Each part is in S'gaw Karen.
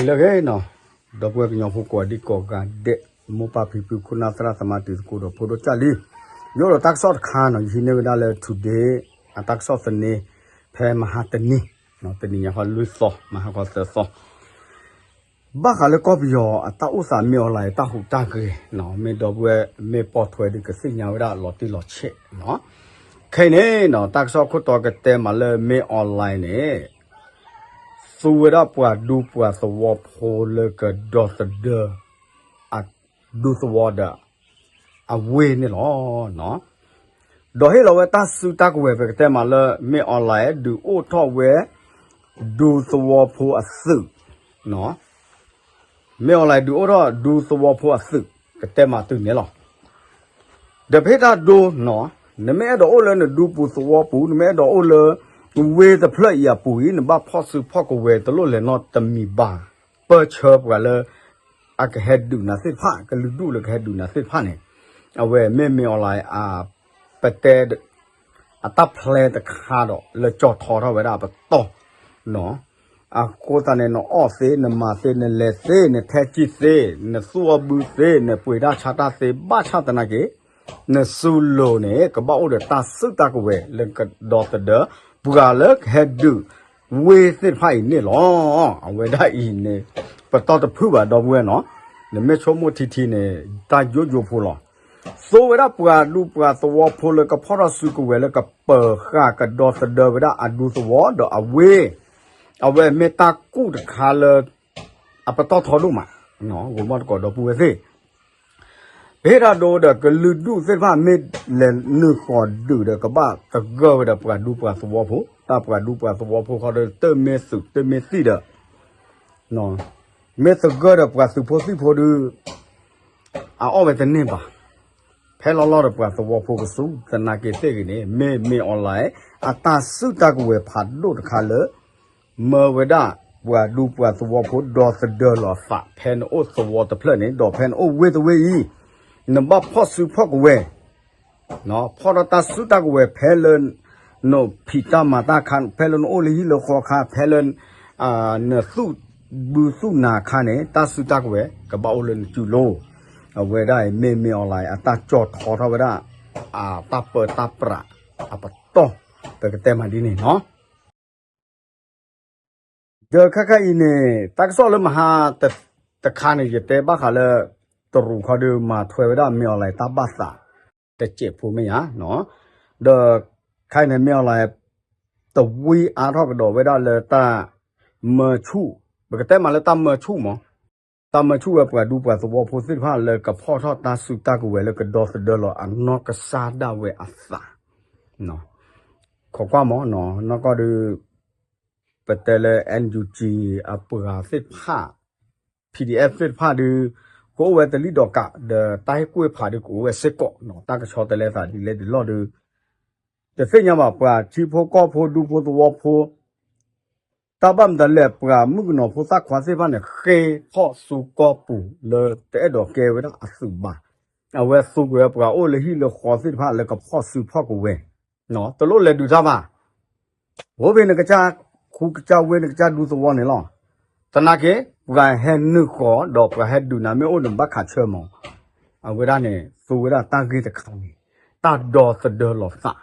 လၢအဂ့ၤနီၤ, ဒီပုၢ်ဝဲၢ်ကညီဖိကိးဒံကိးဂၤဒဲး, မိၢ်ပၢ်ဖံဖု ခိၣ်နၢ်သရၣ်သမါ တံၤသကိးဒီးဖိဒိၣ်ကၢ်လံ, ယအိၣ်ဒီးတၢ်ကစီၣ်တခါနီၤ, ယဟံးန့ၢ်ဝဲဒၣ်လၢ Today အတၢ်ကစီၣ်သန့, ဖဲမဟါတနံၤ, တနံၤညါခီလွံၢ်သီ, မဟါခီသၢသီ ဘၣ်ဃးလၢကီၢ်ပယီၤအတၢ်အိၣ်သး မ့ၢ်အီၤလၢတၢ်ဟူးတၢ်ဂဲၤ, မ့ၢ်ဒီပုၢ်ဝဲၢ်မ့ၢ်ပိာ်ထွဲဒီး ကသ့ၣ်ညါဝဲဒၣ်လီၤတံၢ်လီၤဆဲးနီၤ. ခဲအံၤန့ၣ်နီၤ, တၢ်ကစီၣ်ခိၣ်တီကတဲမးလၢ မ့ၢ်အီၤလၢန့ၣ် သူဝဲဒၣ်ပှၤဒူပှၤသဝီဖိလၢကဒီသဒၢ အဒူသဝီဒီး အဝ့ၢ်န့ၣ်လီၤ. ဒီးဟ့ၣ်လီၤဝဲတၢ်စုတၢ်ကဝဲၤ ပကတဲမးလၢ မ့ၢ်အီၤလၢဒုးအိၣ်ထီၣ်ဝဲ ဒူသဝီဖိအသုး မ့ၢ်အီၤလၢဒုးအိၣ်ထီၣ်ဒူသဝီဖိအသုး ကတဲမးတုၤန့ၣ်လီၤ. ဒီးဖဲတၢ်ဒိနီၤ, နမ့ၢ်အဲၣ်ဒိးအိၣ်လၢနဒူပူၤသဝီပူၤ, နမ့ၢ်အဲၣ်ဒိးအိၣ်လၢ ဝ့ၢ်တဖျၢၣ်အံၤအပူၤအံၤ, နဘၣ်ဖီၣ်စုဖီၣ်ကဝဲၤတလိၣ်လဲၤနီတမံၤဘၣ်. ပၢၢ်ဆၢပှၤလၢ အကဟဲဒုးနၤသ့ၣ်တဖၣ်, ကလုာ်ဒူၣ်လၢကဟဲဒုးနၤသ့ၣ်တဖၣ်န့ၣ်, အဝဲမ့ၢ်မ့ၢ်အီၤလၢ ပတဲ အတၢ်ဖျဲတခါဒီး လၢကၠီၣ်ထီထီၣ်ဝဲဒၣ်အပတီၢ်နီၤ. အဃိသတးန့ၣ် နအီၣ်သ့, နမၤသ့, နလဲၤသ့, နထဲကံၢ်သ့, နသူၣ်အီၣ်ဘုသ့, နပှ့ၤတၢ်ဆါတၢ်သ့, ဘၣ်ဆၣ်သနာ်က့ နစုလိၤန့ၣ် ကဘၣ်အိၣ်ဒီးတၢ်စုတၢ်ကဝဲၤ လၢကဒီသဒၢ ပှၤလၢကဟဲဒုး ဝ့ၢ်သ့ၣ်တဖၣ်အံၤန့ၣ်လီၤ. အဝဲဒၣ်အံၤန့ၣ် ပတီၢ်တဖုဘၣ် ဒီပုၢ်ဝဲၢ်နီၤ, နမ့ၢ်ဆိကမိၣ်ထံထံန့ၣ် တၢ်ယိယိဖိလီၤ. သိဝဲဒၣ်ပှၤဒူပှၤသဝီဖိလၢကဖီၣ်ထီၣ်စုကဝဲၤလၢကပၢၤဃာ်ကဒီသဒၢဝဲဒၣ်အဒူသဝီဒီးအဝ့ၢ်, အဝဲမ့ၢ်တၢ်ကူၣ်တခါလၢ အပတီၢ်ထီဒိၣ်မး, ဂီၤမီၢ်တကိးဒီပုၢ်ဝဲၢ်သ့ၣ် ပဟ့ၣ်တၢ်ဒိဒီးကလုာ်ဒူၣ်သ့ၣ်တဖၣ်မ့ၢ်လဲၤနုာ်ဃီၤဒုးဒီး ကဘၣ်သဂၢၢ်ဝဲဒီးပှၤဒူပှၤသဝီဖိ, တၢ်ပှၤဒူပှၤသဝီဖိခီဒီး တမ့ၢ်သုးတမ့ၢ်သံၣ်ဒီး မ့ၢ်သဂၢၢ်ဒီးပှၤသုးဖိသံၣ်ဖိဒီး အအီၣ်ဝဲတန့ၢ်ဘၣ်. ဖဲလီၤလီၤဒီးပှၤသဝီဖိကစူၢ် သနာ်က့သ့ၣ်ဂ့ၤန့ၣ် မ့ၢ်မ့ၢ်အီၤလၢ အတၢ်စုတၢ်ကဝဲၤဖးဒိၣ်တခါလၢ မၢဝဲဒၣ်ပှၤဒူပှၤသဝီဖိ ဒီသဒၢလီၤအသး ဖဲနအိၣ်သဝီတဖျၢၣ်န့ၣ် ဒီးဖဲနအိၣ်ဝ့ၢ်တဝ့ၢ်အံၤ နဘၣ်ဖီၣ်စုဖီၣ်ကဝဲၤ ဖီၣ်ထီၣ်တၢ်စုတၢ်ကဝဲၤဖဲလၢ နဖံးတၢ်မၤတၢ်အခါ ဖဲလၢနအိၣ်လၢဟံၣ်လၢဃီအခါ ဖဲလၢ နသူၣ်ဘုသူၣ်နၤအခါန့ၣ် တၢ်စုတၢ်ကဝဲၤ ကဘၣ်အိၣ်လၢနစုလိၤ. အဝဲဒၣ်အံၤ မ့ၢ်မ့ၢ်အီၤလၢ အတၢ်ကၠီၣ်ထီထီၣ်ဝဲဒၣ် အတၢ်ပၢတၢ်ပြး အပတီၢ် ပကတဲမးဒ်န့ၣ်နီၤ. ဒီးခဲခါအံၤန့ၣ် တၢ်ကစီၣ်လၢမဟါတခါန့ၣ် ယတဲဘၣ်ဃးလၢ တရူးခီဒုး မၤထွဲဝဲဒၣ်မ့ၢ်အီၤလၢတၢ်ဘၣ်သး တစဲးဖိမ့ၢ်ဧါ. ဒီးခဲအံၤန့ၣ် မ့ၢ်အီၤလၢ တဝံအါထီၣ်ကဒီးဝဲဒၣ်လၢတၢ်မၢဆူၣ်, ပကတဲမးလၢတၢ်မၢဆူၣ်မး, တၢ်မၢဆူၣ်ဝဲပှၤဒူပှၤသဝီဖိသ့ၣ်တဖၣ်လၢကဖီၣ်ထီၣ်တၢ်စုတၢ်ကဝဲၤလၢကဒီသဒၢလီၤအနီၢ်ကစၢ်ဒၣ်ဝဲအသး ခိးကွၢ်မးနီၤ, နီၢ်ကီၢ်ဒုး ပတဲလၢ NUG အပှၤသ့ၣ်တဖၣ် PDF သ့ၣ်တဖၣ်ဒုး ကအိၣ်ဝဲတလံၣ်ဒီးကး ဒီးတၢ်ဟ့ၣ်ကူၣ်ဟ့ၣ်ဖးဒုးကအိၣ်ဝဲစ့ၢ်ကီးနီၤ, တၢ်ကဆီတလဲသးဒ်လဲၣ်ဒ်လဲၣ်ဒီး တသ့ၣ်ညါဘၣ် ပှၤထံဖိကီၢ်ဖိဒူဖိသဝီဖိ တၢ်ဘၣ်မတၤလဲၣ် ပှၤမုၣ်ကနီၤဖိသၣ်ခွါသ့ၣ်တဖၣ်န့ၣ် ဃ့ထီၣ်ဆူကီၢ်ပူၤလၢတအဲၣ်ဒိးကဲဝဲဒၣ်အသုးဘၣ်. အဝဲသူက့ၤဝဲပှၤအိၣ်လၢဟံၣ်လၢဃီသ့ၣ်တဖၣ်လၢကဖီၣ်စုဖီၣ်ကဝဲၤ, တလိၣ်လဲၤဒုးတၢ်ဘၣ်. အိၣ်ဖဲနကစၢ်ခူကစၢ်ဝ့ၢ် နကစၢ်ဒူသဝီန့ၣ်လီၤ. သနာ်က့ ပှၤဟဲနုာ်ဃီၤဒီးပှၤဟဲဒုးနၤမ့ၢ်အိၣ်န့ၣ် ဘၣ်ခးဆၢမး. အဝဲဒၣ်န့ၣ် သူဝဲဒၣ်တၢ်ဂ့ၢ်တခါန့ၣ် တၢ်ဒီသဒၢလီၤသး,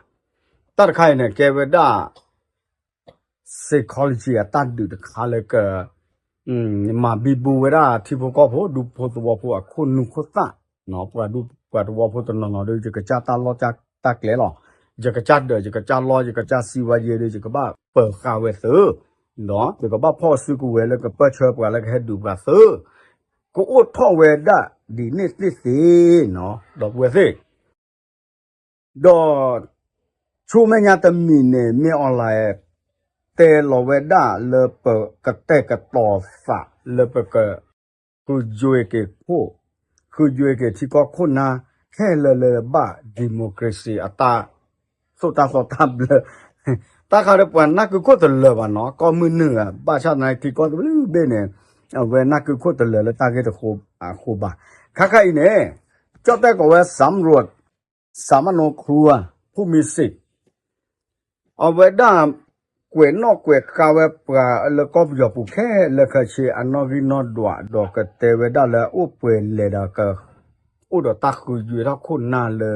တၢ်တခါအံၤန့ၣ် ကဲဝဲဒၣ် psychology အတၢ်ဒုးတခါလၢက မၤဘံဘူဝဲဒၣ်ထံဖိကီၢ်ဖိ ဒူဖိသဝီဖိအခိၣ်နူာ်ခိၣ်သၣ်, ပှၤဒူပှၤသဝီဖိတနီၤနီၤဒီး ယကစၢ်တၢ်လီၢ်တၢ်ကျဲလီၤ, ယကစၢ်ဒၢး ယကစၢ်လီၢ် ယကစၢ်စံးဝါယဲဒီး ယကဘၣ်ပၢၤဃာ်ဝဲသုး, ဒီးယကဘၣ်ဖီၣ်စုကဝဲၤလၢကပၢၢ်ဆၢပှၤလၢကဟဲဒုးပှၤသုး, ကအိၣ်ထီၣ်ဝဲဒၣ်ဒ်န့ၣ်သ့ၣ်သ့ၣ်နီၤ ဒီပုၢ်ဝဲၢ်သ့ၣ် ဒီး ဆူမဲာ်ညါတမံၤန့ၣ် မ့ၢ်အီၤလၢ တဲလီၤဝဲဒၣ်လၢပကတဲာ်ကတီၤသး လၢပက ဃုယွ့က့ၤခိၣ် ဃုယွ့က့ၤထံကီၢ်ခိၣ်နၢ် ခဲလၢာ်လၢဘၣ် democracy အတၢ်သိၣ်တၢ်သီတၢ်ဘျၢ တၢ်ဃးဒီးပှၤနၢ်ကုခိၣ်တလၢာ်ဘၣ်နီၤ ကီၢ်မုၢ်နုာ် ဘၣ်ဆၣ်သနာ်က့ထံကီၢ်တဘျုးဘ့ၣ်န့ၣ် အဝဲနၢ်ကုခိၣ်တလၢာ်လၢတၢ်ဂ့ၢ်တဃိအဃိဘၣ်. ခဲခါအံၤန့ၣ် ကၠီၣ်တဲၣ်ကိးဝဲ สำรวจ สำนักข่าว ผู้มีสิทธิ์ အဝဲဒၣ် ကွဲးနီၣ်ကွဲးဃါဝဲပှၤလၢကီၢ်ပယီၤပူၤခဲလၢာ်ခဲဆ့ အနီၣ်ဂံၢ်နီၣ်ဒွး ဒီးကတဲဝဲဒၣ်လၢအအိၣ်ပှဲၤလဲၣ်ဒီး ကအိၣ်ဒီးတၢ်ဃုယွဲထီၣ်ခိၣ်နၢ်လၢ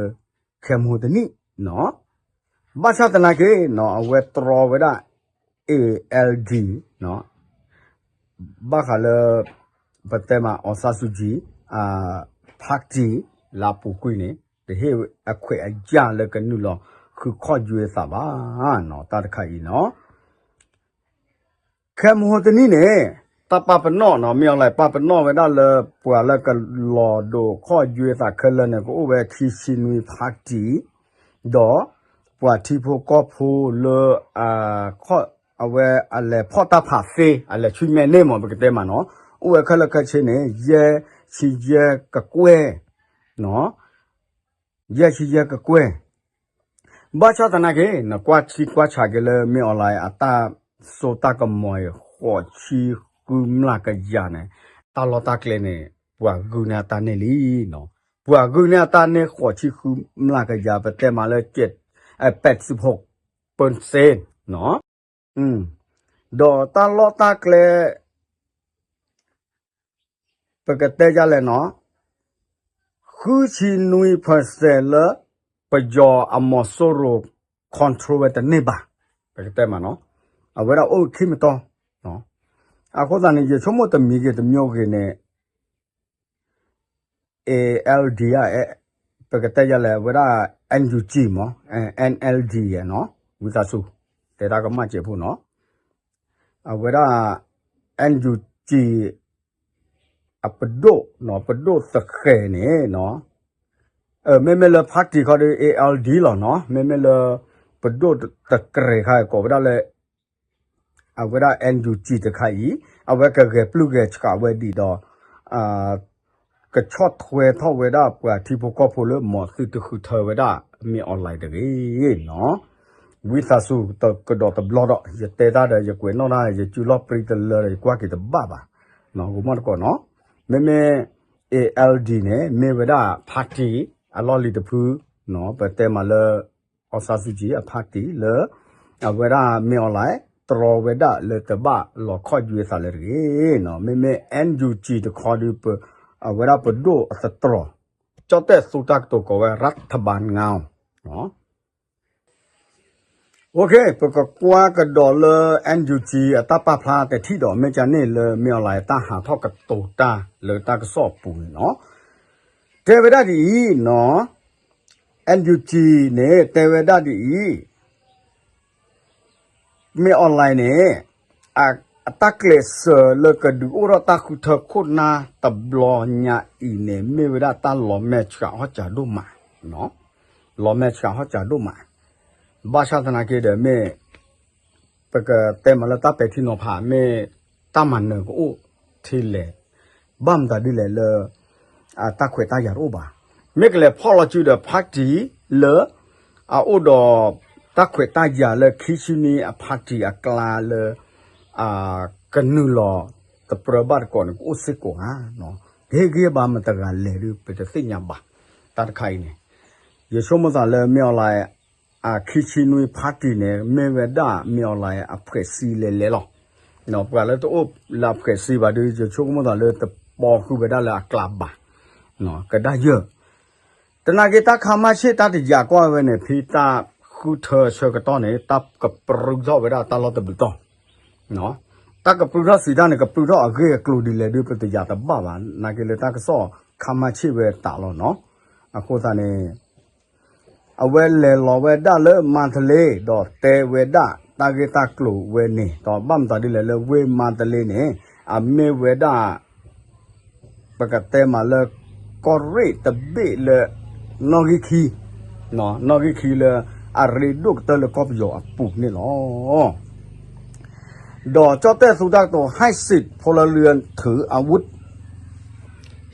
ခဲမဟိတနံၣ်နီၤ. ဘၣ်ဆၣ်သနာ်က့နီၤ အဝဲတြီဝဲဒၣ် A L D နီၤ ဘၣ်ဃးလၢ ပတဲမး အောင်ဆန်းစုကြည် အ party လၢအပူၤကွံာ်န့ၣ် တဟ့ၣ်အခွဲးအယာ်လၢကနုာ်လီၤဃုခီၣ်ယွဲသးဘၣ်နီၤ တၢ်တခါအံၤနီၤ. ခဲမဟိတနံၣ်န့ၣ် တၢ်ပာ်ပနီၣ်နီၤ မ့ၢ်အီၤလဲၣ် ပာ်ပနီၣ်ဝဲဒၣ်လၢပှၤလၢကလီၤဒိးခီၣ်ယွဲသးခဲလၢာ်န့ၣ် ကအိၣ်ဝဲခံဆံနွံ party ဒီးပှၤထံဖိကီၢ်ဖိလၢ အဝဲအလဲၤဖီၣ်တၢ်ဖးသ့ အလဲၤဆွံမဲန့ၢ်မး ပကတဲမးနီၤ အိၣ်ဝဲခဲလၢာ်ခဲဆ့န့ၣ် ယဲၢ်ဆံယဲၢ်ကကွဲၢ်နီၤ ယဲၢ်ဆံယဲၢ်ကကွဲၢ် ဘၣ်ဆၣ်သနာ်က့ နကွၢ်ထံကွၢ်ဆးက့ၤလၢ မ့ၢ်အီၤလဲၣ် အတၢ်စိတၢ်ကမီၤအံၤ ဃိးဆံဃုမျးကယၤန့ၣ် တၢ်လီၢ်တၢ်ကျဲန့ၣ် ပှၤဂုာ်န့ၢ်အတၢ်န့ၢ်လံနီၤ ပှၤဂုာ်န့ၢ်အတၢ်န့ၢ် ဃိးဆံဃုမျးကယၤ ပတဲမးလၢ ပဲးစံဖိး ပၢၣ်စ့နီၤ ဒီးတၢ်လီၢ်တၢ်ကျဲ ပကတဲယၤလဲၣ်နီၤ ဃုဆံနွံ percent လၢ ပယီၤအမီၤစိရိၤ control ဝဲတန့ၢ်ဘၣ် ပကတဲမးနီၤ အဝဲဒၣ်အိၣ်ခံမတီၤ အဃိသတးန့ၣ် ယဆိကမိၣ်တမံၤဂ့ၤတမံၤဂ့ၤန့ၣ် A L D ဧါ ပကတဲယၤလဲၣ် အဝဲဒၣ် N U G မး N L D နီၤ ဝံသးစူၤ တဲတၢ်ကမၣ်စဲးဖိနီၤ အဝဲဒၣ် N U G အပဒိၣ်နီၤ ပဒိၣ်သဃဲၤန့ၣ်နီၤ မ့မ့ၢ်လၢ party ခီဒီး A L D လီၤနီၤ မ့မ့ၢ်လၢ ပဒိၣ်တကြဲးခါ ကိးဝဲဒၣ်လၢ အဝဲဒၣ် N U G တခါအံၤ အဝဲကဂဲၤပျုၢ်ဂဲၤဆှးဝဲဒံးဒီး ကဆီၣ်ထွဲထီၣ်ဝဲဒၣ်ပှၤထံဖိကီၢ်ဖိလၢမီၤသုးတဃုထၢဝဲဒၣ် မ့ၢ်အီၤလဲၣ်တဂ့ၤနီၤ ဝံသးစူၤတကဒီးတဘျီဒီး ယတဲတၢ်ဒီး ယကွဲးနီၣ်တၢ် ယစုလီၢ်ပြံတလၢဒီး ယကွၢ်က့ၤတဘၣ်ဘၣ် ဂီၤမီၢ်တကိးနီၤ မ့မ့ၢ် A L D န့ၣ် မ့ၢ်ဝဲဒၣ် party အလီၢ်လံၤတဖု ပတဲမးလၢ အောင်ဆန်းစုကြည် အ party လၢ အဝဲဒၣ်မ့ၢ်အီၤလဲၣ် တြီဝဲဒၣ်လၢတဘၣ်လီၤခီၣ်ယွဲသးလၢတဂ့ၤနီၤ မ့မ့ၢ် N U G တခီဒီး အဝဲဒၣ်ပဒိၣ်အသတြီၤ ကၠီၣ်တဲၣ်သူတၢ်ကတိၤကိးဝဲ ရတ်ဌဘၢၣ်ငါ OK ပကကွၢ်ကဒီးလၢ N U G အတၢ်ပာ်ဖျါတထံၣ်ဒီး မ့ၢ်ကန့ၣ်လၢ မ့ၢ်အီၤလဲၣ်တၢ်ဟးထီၣ်ကတိၤတၢ်လၢတၢ်ကစီၣ်အပူၤန့ၣ်နီၤ တဲဝဲဒၣ်ဒ်အံၤနီၤ N U G န့ၣ် တဲဝဲဒၣ်ဒ်အံၤ မ့ၢ်အီၤလဲၣ်န့ၣ် အတၢ်ကျဲးစၢးလၢကဒုးအိၣ်ထီၣ်တၢ်ဃုထၢခိၣ်နၢ်တဘျီညါအံၤန့ၣ် မ့ၢ်ဝဲဒၣ်တၢ်လီၤမဲာ်ဆှးဟီၣ်စၢၤဒိၣ်မး လီၤမဲာ်ဆှးဟီၣ်စၢၤဒိၣ်မး ဘၣ်ဆၣ်သနာ်က့ဒီးမ့ၢ် ပကတဲမးလၢတၢ်ပဲာ်ထံနီၤဖး မ့ၢ်တၢ်မၤနၢၤကအိၣ်ထံလဲၣ် ဘၣ်မတၤဒ်လဲၣ်လၢ အတၢ်ခွဲးတၢ်ယာ်တအိၣ်ဘၣ်. မ့ၢ်ကလဲၤဖီၣ်လီၤစုဒီး party လၢ အအိၣ်ဒီးတၢ်ခွဲးတၢ်ယာ်လၢခံဆံနွံအ party အကျါလၢ ကနုာ်လီၤတပြၢဘၣ်တကိးန့ၣ် ကအိၣ်စ့ၢ်ကီးဧါ. ကဟ့ၣ်ဂံၢ်ဘါမတၤတဂၤလဲၣ်ဒီး ပတသ့ၣ်ညါဘၣ်. တၢ်တခါအံၤန့ၣ် ယဆိကမိၣ်သးလၢမ့ၢ်အီၤလၢ အခံဆံနွံ party န့ၣ် မ့ၢ်ဝဲဒၣ်မ့ၢ်အီၤလၢအဖှဲးစံလဲၤလဲၤလီၤ. ပှၤလၢတအိၣ်လၢအဖှဲးစံဘၣ်ဒီး ယဆိကမိၣ်သးလၢတပိာ်ဃုာ်ဝဲဒၣ်လၢအကျါဘၣ်. ကဒါယၢ် တနာ်က့ တၢ်ခါမၢ်ဆ့ၣ်တၢ်တယာ်ကွၢ်ဝဲန့ၣ် ဖဲတၢ်ဃုထၢဆၢကတီၢ်န့ၣ် တၢ်ကပြုၢ်ထီၣ်ဝဲဒၣ်တၢ်လီၢ်တဘျုးတီၢ် တၢ်ကပြုၢ်ထီၣ်စံးတၢ်န့ၣ် ကပြုၢ်ထီၣ်အဂ့ၢ်အကျိၤဒ်လဲၣ်ဒီး ပတယာ်တဘၣ်ဘၣ်. နာ်က့လၢတၢ်ကစီၣ်ခါမၢ်ဆ့ၣ်ဝဲတးလီၤနီၤ. အဃိသတးန့ၣ် အဝဲလဲၤလီၤဝဲဒၣ်လၢမါတလ့ ဒီးတဲဝဲဒၣ်တၢ်ဂ့ၢ်တၢ်ကျိၤဝဲန့ၣ် ဒီးဘၣ်မတၤဒ်လဲၣ်လၢဝ့ၢ်မါတလ့န့ၣ် အမ့ၢ်ဝဲဒၣ် ပကတဲမးလၢ ကီၢ်ရ့ၣ်တဘ့ၣ်လၢ နီၣ်ဂံၢ်ခံ, နီၣ်ဂံၢ်ခံလၢ အရ့ဒိၣ်ကတၢၢ်လၢကီၢ်ပယီၤအပူၤန့ၣ်လီၤ. ဒီးကၠီၣ်တဲၣ်သူတၢ်ကတိၤ ให้สิทธิ์พลเรือนถืออาวุธ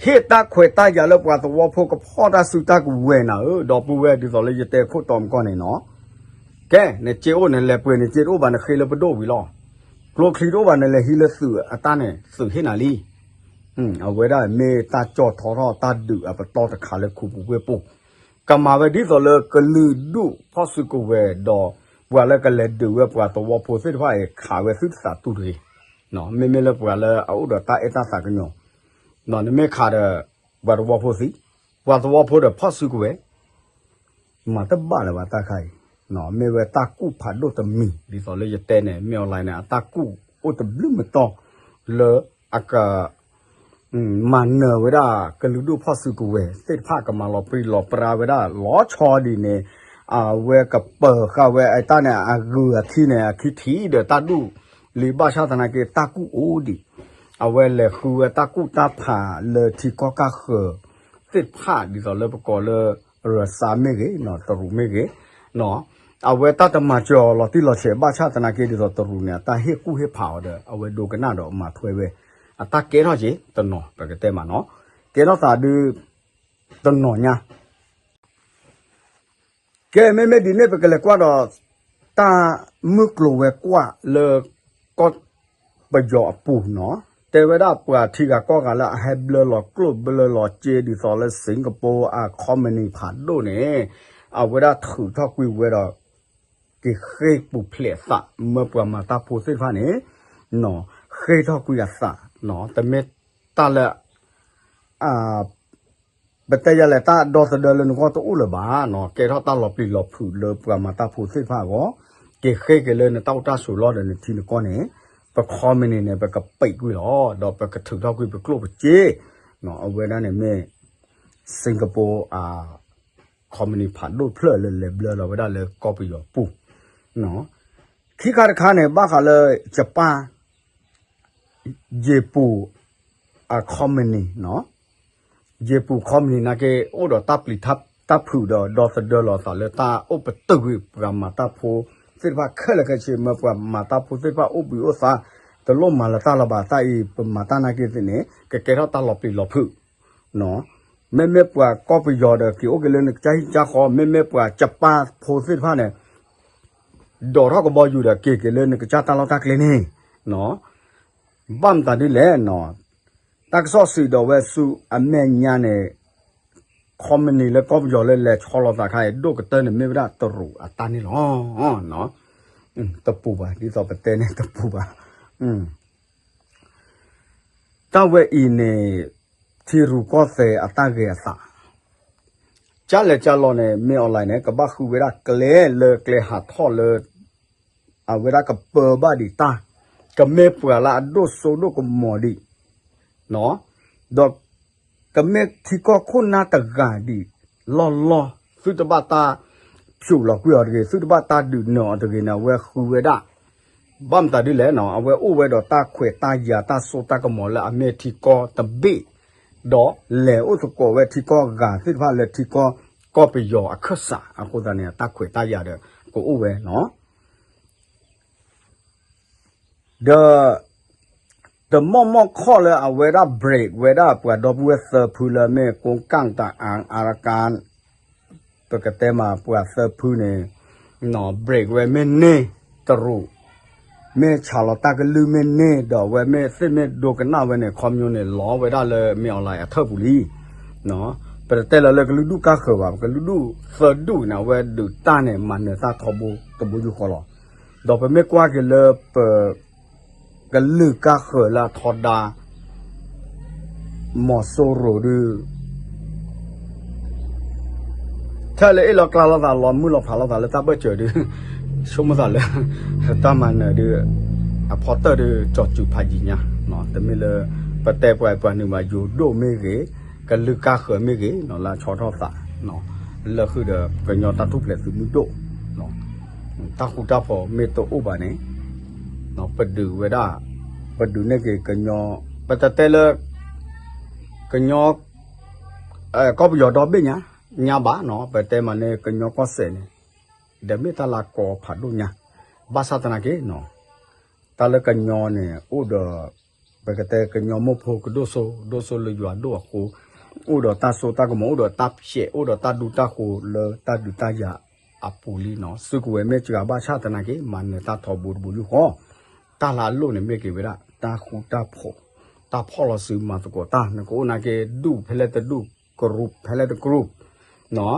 ဟ့ၣ်တၢ်ခွဲးတၢ်ယာ်လၢပှၤသဝီဖိကဖီၣ်တၢ်စုတၢ်ကဝဲၤနၤဧၢ, ဒီပုၢ်ဝဲၢ်ဒ်သိးလၢယတဲခိၣ်တီမကီၢ်န့ၣ်နီၤ. ကဲ နစ့အိၣ်နလဲၤပှဲၤ နစ့တအိၣ်ဘၣ် နဃ့လၢပဒိၣ်ဝံၤလီၤ. ကျိချံတအိၣ်ဘၣ် နလဲၤဟံးလၢသုးအတၢ်န့ၣ် သုးဟ့ၣ်နၤလံ. အဝဲဒၣ်မ့ၢ်တၢ်ကၠီၣ်ထီထီၣ်တၢ်ဒုးအပတီၢ်တခါလၢခူပူၤဝ့ၢ်ပူၤ, ကမၤဝဲဒ်သိးလၢကလုာ်ဒူၣ်ဖီၣ်စုကဝဲၤဒီး ပှၤလၢကလဲၤဒုးဝဲပှၤသဝီဖိသ့ၣ်တဖၣ်အံၤ ခးဝဲသုတသးတူၢ်တဂ့ၤ, မ့မ့ၢ်လၢပှၤလၢအအိၣ်ဒီးတၢ်အဲၣ်တၢ်သးကညီၤ, နမ့ၢ်ခးဒီး ပှၤသဝီဖိသံ, ပှၤသဝီဖိဒီးဖီၣ်စုကဝဲၤ မၤတဘၣ်လၢၤဘၣ်တၢ်ခါအံၤ, မ့ၢ်ဝဲတၢ်ကူၣ်ဖးဒိၣ်တမံၤ ဒ်သိးလၢယတဲန့ၣ် မ့ၢ်အီၤလၢ်န့ၣ် အတၢ်ကူၣ်အိၣ်တဘျုးမတီၢ် လၢအက မၤနၢၤဝဲဒၣ်ကလုာ်ဒူၣ်ဖီၣ်စုကဝဲၤသ့ၣ်တဖၣ် ကမၤလီၤပြံလီၤပြါဝဲဒၣ်လီၤဆီဒ်န့ၣ်, အဝဲကပၢၤဃာ်ဝဲအတၢ်န့ၣ် အဂုၤအခံန့ၣ် အခံထံၣ်ဒီးတၢ်ဒူၣ်လံ ဘၣ်ဆၣ်သနာ်က့ တၢ်ကူၣ်အိၣ်ဒံး, အဝဲလဲၤဃုဝဲတၢ်ကူၣ်တၢ်ဖးလၢထံကီၢ်ကၢ်ဃၢၤသ့ၣ်တဖၣ် ဒ်သိးလၢပကိးလၢ ရၢစါမ့ၢ်ဂ့ၤ, တရူးမ့ၢ်ဂ့ၤ အဝဲတၢ်တမၤစၢၤအီၤလီၤတံၢ်လီၤဆဲး ဘၣ်ဆၣ်သနာ်က့ ဒ်သိးတရူးန့ၣ် အတၢ်ဟ့ၣ်ကူၣ်ဟ့ၣ်ဖးအီၤဒီး အဝဲဒိကနၣ်ဒီးမၤထွဲဝဲ အတၢ်ကဲထီၣ်က့ၤတနီၤ ပကတဲမးနီၤ, ကဲထီၣ်သးဒု တနီၤညါ ကဲ မ့မ့ၢ်ဒ်န့ၣ် ပကလဲၤကွၢ်ဒီး တၢ်မုၢ်ကျိၤဝဲၤကွာ်လၢ ကီၢ်ပယီၤအပူၤနီၤ, တဲဝဲဒၣ်ပှၤထံဂၤကီၢ်ဂၤလၢအဟဲဘျၢလီၤကျိၣ်ဘျၢလီၤစ့ ဒ်သိးလၢစ့ၣ်ကပီၤအခီမနံၤဖးဒိၣ်န့ၣ် အဝဲဒၣ်ထုးထီၣ်ကွံာ်ဝဲဒီး က့ၤဃ့ၢ်ပူၤဖျဲးအသး မၢပှၤမၤတၢ်ဖိသ့ၣ်တဖၣ်န့ၣ် ဃ့ၢ်ထီၣ်ကွံာ်အသး, တမ့ၢ်တၢ်လၢ ပတဲယၤလဲၣ် တၢ်ဒီသဒၢလၢနဂီၢ်တအိၣ်လၢၤဘၣ်နီၤ, ကဲထီၣ်တၢ်လီၤပျံၤလီၤဖုးလၢပှၤမၤတၢ်ဖိသ့ၣ်တဖၣ်အဂီၢ်, က့ၤဃ့ၢ်က့ၤလၢနတၢ်အိၣ်တၢ်ဆိးလီၢ်ဒီးနထံနကီၢ်န့ၣ်, ပခီမနံၤန့ၣ် ပကပံးကွံာ်လီၤ, ဒီးပကထုးထီၣ်ကွံာ်ပကျိၣ်ပစ့, အဝဲဒၣ်န့ၣ်မ့ၢ် စ့ၣ်ကပီၤ အခီမနံၤဖးဒိၣ်တဖျၢၣ်လၢလဲၤဘျၢလီၤဝဲဒၣ်လၢကီၢ်ပယီၤပူၤ, ခံခါတခါန့ၣ် ဘၣ်ဃးလၢ ယပၣ် ယ့ၣ်ပူၤ အခီမနံၤနီၤ, ယ့ၣ်ပူၤခီမနံၤနာ်က့ အိၣ်ဒီးတၢ်ပျံၤတၢ်ဖုးဒီး ဒီသဒၢလီၤသးလၢတၢ်အိၣ်ပတုာ်ကွံာ်ပှၤမၤတၢ်ဖိသ့ၣ်တဖၣ်ခဲလၢာ်ခဲဆ့ မၢပှၤမၤတၢ်ဖိသ့ၣ်တဖၣ်အိၣ်ဘှံးအိၣ်သါ တလိၣ်မၤလၢၤတၢ်လၢၤဘၣ် တၢ်အံၤ ပမၤတၢ်နာ်က့သ့ၣ်န့ၣ် ကကဲထီၣ်တၢ်လီၤပျံၤလီၤဖုး မ့မ့ၢ်ပှၤကီၢ်ပယီၤဒီး က့ၤအိၣ်က့ၤလၢနကစၢ်ဟံၣ်ကစၢ်ဃီ, မ့မ့ၢ်ပှၤယပၣ်ဖိသ့ၣ်တဖၣ်န့ၣ် ဒိးထီၣ်ကဘီယူၤဒီး က့ၤက့ၤလၢနကစၢ်တၢ်လီၢ်တၢ်ကျဲန့ၣ်, ဘၣ်မတၤဒ်လဲၣ်, တၢ်ကစီၣ်စံးဒီးဝဲဆူအမဲာ်ညါန့ၣ်, ခီမနံၤလၢကီၢ်ပယီၤလၢလဲၤဆီလီၤသးခါအံၤ ဒိၣ်ကတၢၢ်န့ၣ်မ့ၢ်ဝဲဒၣ်တရူးအတၢ်န့ၣ်လီၤ. တပူၤဘၣ် ဒ်သိးပတဲန့ၣ်တပူၤဘၣ်. တၢ်ဝဲအံၤန့ၣ် ထံရူၢ်ကီၢ်သဲးအတၢ်ဂဲၤအသး, ကၢ်လဲၤကၢ်လီၤန့ၣ် မ့ၢ်အီၤလၢ်န့ၣ် ကဘၣ်ဃုဝဲဒၣ်ကျဲလၢကျဲဟးထီၣ်လၢ အဝဲဒၣ်ကပၢဘၣ်ဒံးတၢ်, ကမ့ၢ်ပှၤလၢအဒိၣ်စိဒိၣ်ကမီၤဒံး ဒီးကမ့ၢ်ထံကီၢ်ခိၣ်နၢ်တဂၤဒံးလီၢ်လီၢ်, သုတဘၣ်တၢ်ဖျိးလီၤကွံာ်အီၤတဂ့ၤ, သုတဘၣ်တၢ်ဒုးနၢၤအီၤတဂ့ၤန့ၣ် အဝဲဃုဝဲဒၣ်, ဘၣ်မတၤဒ်လဲၣ်နီၤ, အဝဲအိၣ်ဝဲဒီးတၢ်ခွဲးတၢ်ယာ်တၢ်စိတၢ်ကမီၤလၢအမ့ၢ်ထံကီၢ်တဘ့ၣ်, ဒီးလဲၤအိၣ်သကိးဝဲထံကီၢ်ဂၤသ့ၣ်တဖၣ်လၢထံကီၢ်ကီၢ်ပယီၤအခၢၣ်စးအဃိသတးန့ၣ် အတၢ်ခွဲးတၢ်ယာ်ဒီးကအိၣ်ဝဲနီၤ ဒီး တမီၢ်မီၢ်ခီၣ်လၢအဝဲဒၣ် break ဝဲဒၣ်ပှၤဒီပုၢ်ဝဲၢ်သၢဖုလၢမ့ၢ်ကိကၣ်တၢ်အါအါရကါ ပကတဲမးပှၤသၢဖုန့ၣ် break ဝဲမ့ၢ်န့ၢ်တရူး မ့ၢ်ဆးလီၤတၢ်ကလုၢ်မ့ၢ်န့ၢ်ဒီးအဝဲမ့ၢ်သ့ၣ်မ့ၢ်ဒိကနၣ်ဝဲန့ၣ် ခီပညီန့ၣ် လီၤဝဲဒၣ်လၢမ့ၢ်အီၤလၢ်အထၢၣ်ပူၤလံ ပတတဲလၢၤလၢကလုာ်ဒူၣ်ကါဃၢၤဘၣ်, ပကလုာ်ဒူၣ်သၢဒူၣ်န့ၣ် အဝဲဒုးတၢ်န့ၣ် မၤနၢၤတၢ်ထီဘိတဘိယူၢ်ဃီလီၤ. ဒီးပမ့ၢ်ကွၢ်က့ၤလၢပ ကလုာ်ကါဃၢၤလၢအထီဒါ မီၤစိရိၤဒုး ထဲလၢအ့ၣ်လိာ်ကျါလိာ်သး လီၤမုၢ်လီၤဖးလိာ်သးလၢတၢ်ဘၢၣ်စၢၤဒုး ဆိကမိၣ်သးလၢ တၢ်မၤနၢၤဒုး အဖီတၢၢ်ဒုး ကၠီၤစုၤဖးယံာ်ညါ, တမ့ၢ်လၢ ပတဲပှၤပှၤနုာ်ဘၣ် ယိၤဒိၣ်မ့ၢ်ဂ့ၤ, ကလုာ်ကါဃၢၤမ့ၢ်ဂ့ၤ လၢအဆီထီၣ်သး လၢဃုာ်ဒီးကညီတၢ်ထူၣ်ဖျဲးသုးမုၢ်ဒိၣ် တၢ်ဃူတၢ်ဖိးမ့ၢ်တအိၣ်ဘၣ်န့ၣ် ပဒုးဝဲဒၣ် ပဒုးန့ၢ်က့ၤကညီ ပတတဲလၢ ကညီ ကီၢ်ပယီၤဒီဘ့ၣ်ညါ ညါဘၣ်နီၤ ပတဲမးန့ၣ် ကညီကီၢ်စဲၣ်န့ၣ် ဒီးမ့ၢ်တၢ်လၢကိးဖးဒိၣ်ညါ ဘၣ်ဆၣ်သနာ်က့နီၤ တၢ်လၢကညီန့ၣ် အိၣ်ဒီး ပကတဲကညီမိၢ်ဖိကဒိၣ်စိ ဒိၣ်စိလၢယွၤဒိၣ်အဃိ အိၣ်ဒီးတၢ်စိတၢ်ကမီၤ အိၣ်ဒီးတၢ်ဖျဲး အိၣ်ဒီးတၢ်ဒူတၢ်ဃိးလၢတၢ်ဒုးတၢ်ယၤအပူၤလံနီၤ စုကဝဲၤမ့ၢ်စှၤဘၣ်ဆၣ်သနာ်က့ မၤနၢၤတၢ်ထီဘိတဘိယူၢ်ဃီ တၢ်လၢအလိၣ်န့ၣ်မ့ၢ်က့ၤဝဲဒၣ် တၢ်ဃူတၢ်ဖိး တၢ်ဖီၣ်လီၤစုမၤသကိးတၢ် နကအိၣ်နာ်က့ ဒူၣ်ဖဲလဲၣ်တဒူၣ် ကရူၢ်ဖဲလဲၣ်တကရူၢ် နီၤ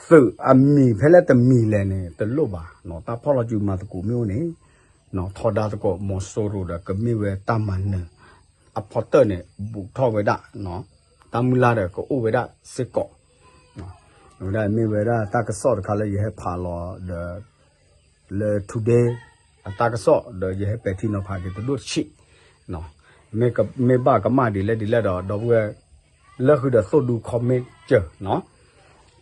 သုးအမံၤဖဲလဲၣ်တမံၤလဲၣ်န့ၣ် တလိၣ်ဘၣ်, တၢ်ဖီၣ်လီၤစုမၤသကိးမ့ၢ်အိၣ်န့ၣ်, ထီဒါသကိးမီၤစိရိၤဒီးကမ့ၢ်ဝဲတၢ်မၤနၢၤ, အဖီတၢၣ်န့ၣ် ဘူးထီၣ်ဝဲဒၣ်, တၢ်မုၢ်လၢ်ဒီးကအိၣ်ဝဲဒၣ်စ့ၢ်ကီး, ဝဲဒၣ်မ့ၢ်ဝဲဒၣ်တၢ်ကစီၣ်တခါလၢယဟဲဖးလီၤဒီး လၢ today အတၢ်ကစီၣ်ဒီးယဟဲပဲာ်ထံနီၤဖးက့ၤတဒိၣ်တဆံး, မ့ၢ်ဘၣ်ကမၣ်ဒ်လဲၣ်ဒ်လဲၣ်ဒီး ဒီပုၢ်ဝဲၢ် လၢဃုာ်ဒီးသိၣ်ဒူ comment စၢၤနီၤ,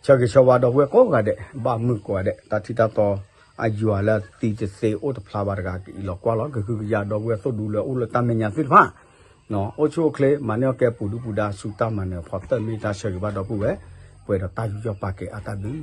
ဆၢဂ့ၤဆၢဝါဒီပုၢ်ဝဲၢ်ကိးဂၤဒဲး ဘၣ်မုာ်ကိးဂၤဒဲး တၢ်ထံၣ်တၢ်တီအယွၤလၢသံတသ့အိၣ်တဖျါဘၣ်တဂၤ ကအံးလီၤကွၢ်လီၤ ကဟုကယာ်ဒီပုၢ်ဝဲၢ်သိၣ်ဒူလၢအိၣ်လၢတၢ်မဲာ်ညါသ့ၣ်တဖၣ်, အိၣ်ဆူၣ်အိၣ်ချ့ မၤန့ၢ်အီၣ်ကဲပူၤဒုပူၤဒါဆူတၢ်မၤနၢၤဖီတၢၣ်မ့ၢ်တၢ်ဆၢဂ့ၤဘၣ်ဒီပုၢ်ဝဲၢ်, ပှဲၤဒီးတၢ်ယူးယီၣ်ပာ်ကဲအတၢ်ဘျုး